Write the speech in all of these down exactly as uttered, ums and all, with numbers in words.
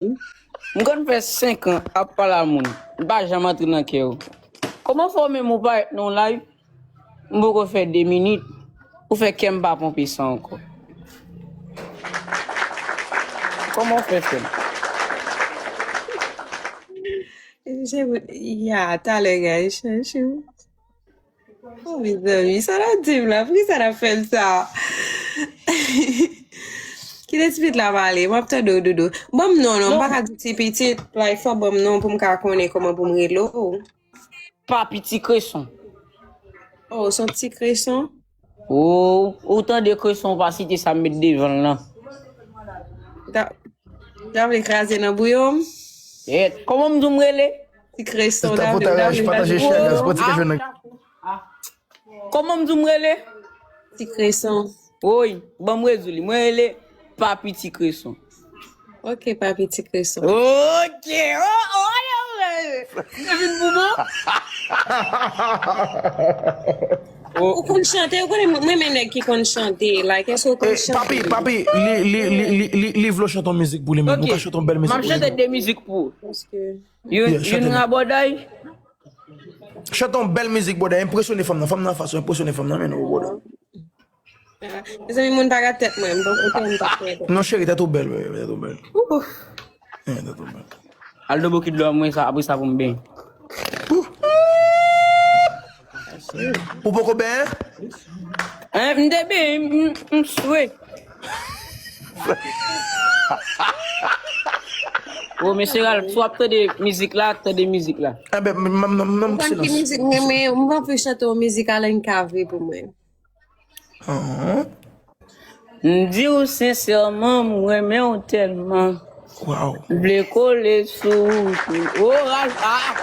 M konn fè senk an ap pale a moun, m pa janm antre nan kè yo. Kòman fè w menm ou parèt nan yon live, m poko fè de minit, ou fè kè m pa ponpe san ankò? Kòman w fè fè l? Ya, talè, guys. Chèche. Oh, mezanmi, sa l ap di m la? Poukisa l ap fè m sa? Kite ti pitit la pale, m ap tande w, Doudou. Ban m non, non, m pa ka di ti pitit. Like, fò ban m non pou m ka konnen kòman pou m rele w. Papi Ti Kreson. Oh, se yon ti kreson? Ou, ou tande kreson, ou pa site sa m met devan l lan. Ta, ta vle kraze nan bouyon m? Yèt. Kòman m di w m rele? Ti kreson, ta vle, ta vle kraze nan bouyon m? Kòman m di w m rele? Ti kreson. Woy, ban m rezoud li. Mwen rele Papi Ti Kreson. Ok, Papi Ti Kreson. Ok. Oh, oh, oh, oh. Mwen vin pou mwen. Ou konn chante, ou konnen mwen renmen nèg ki konn chante. Like, èske ou konn chante? Papi, papi, li, li, li, li, li, li vle w chante yon mizik pou li menm. Ou ka chante yon bèl mizik pou li. M ap chante de mizik pou ou. Youn, youn rabòday. Chante yon bèl mizik, brother. Enpresyone fanm nan. Fanm nan anfas ou, enpresyone fanm nan, men nou, brother. Mezanmi, moun pa gad tèt mwen, m poko kwè m pa kwè. Non, cheri, tèt ou bèl, bebe, tèt ou bèl. Yeah, tèt ou bèl. Al nan bokit dlo a mwen sa, apre sa pou m benyen. Ou poko benyen? Hein, m te benyen, m, m, m swe. Oh, mesye Ralph, si w ap tande mizik la, tande mizik la. Enben, m, m, m, m, Ou konn ki mizik m renmen? M anvi chante yon mizik Alain Cavé pou mwen. Ahn. M di w sensèman, m renmen w tèlman. Wow. M vle kole sou ou tou. Oh, Ralph, ah!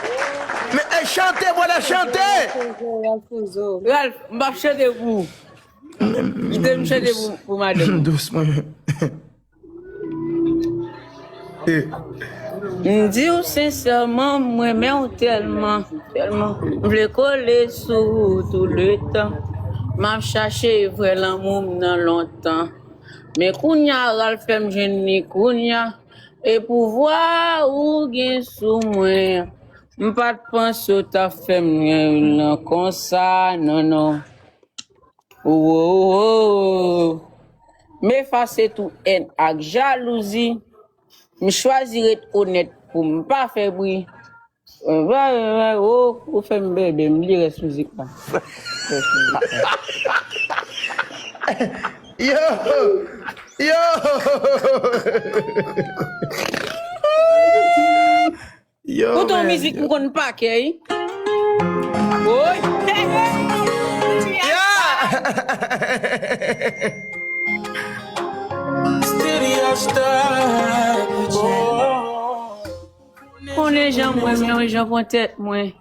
Men, ey, chante, brother, chante! Ralph Pouzo. Ralph, m p ap chante pou ou. Kite m chante pou, pou madanm. Dousman. Eh. M di w sensèman, m renmen w tèlman, tèlman. M vle kole sou ou touletan. M ap chache vrè lanmou m nan lontan. Men kounya, Ralph fè m jwenn li kounya. E pouvwa ou gen sou mwen, m pa t panse w t ap fè m renmen w konsa, non, non. Wo, wo, wo. M efase tou èn ak jalouzi. M chwazi ret onèt pou m pa fè bri. Ou fè m bebe, m li rès mizik la. Yo! Yo! Yo, Poutan man. Mizik m konn pa kèy. Woy! Yeah! Konnen jan mwen, men yon jan pran tèt mwen.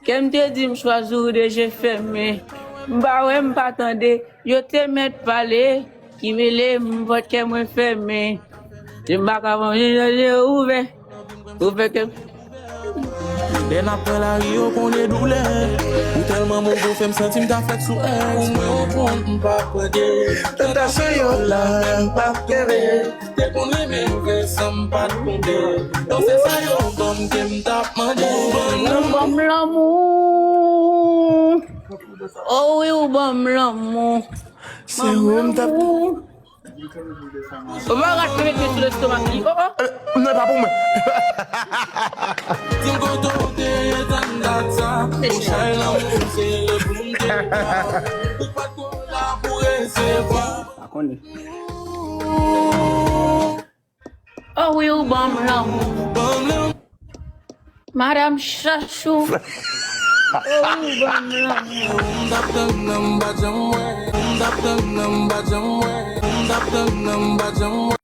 Kè m te di m chwazi w de je fèmen. M pa wè, m pa tande. Yo te mèt pale, ki mele m, pòt kè mwen fèmen. Je m pa ka fèmen, je, je ouvè. Ou fè kè m Lè n ap pran lari, yo konnen doulè. Ou tèlman move, ou fè m santi m ta fèt sou èks. Pou mwen, ou konn m pa pran de. Tantasyon yo la, m p ap kenbe. Te konn renmen vre san m pa t konte. Donk se sa yo ban m ke m t ap mande. Ou ban m lanmou. Ou ban m lanmou. Oh wi, ou ban m lanmou. Se ou m t ap. Ou pa rat mete sou lestomak li. Oh, oh. Non, e pa pou mwen. Di m kote w te ye tann dat sa. Pou chay lanmou se le pou m te pran. Ou pa t ko la pou resevwa. Pa konnen. Oh wi, ou ban m lanmou. Madanm Chachou. Oh wi, ou ban m lanmou. M t ap tann nan m pa t janm wè. M t ap tann nan m pa t janm wè. M t ap tann nan m pa t janm wè.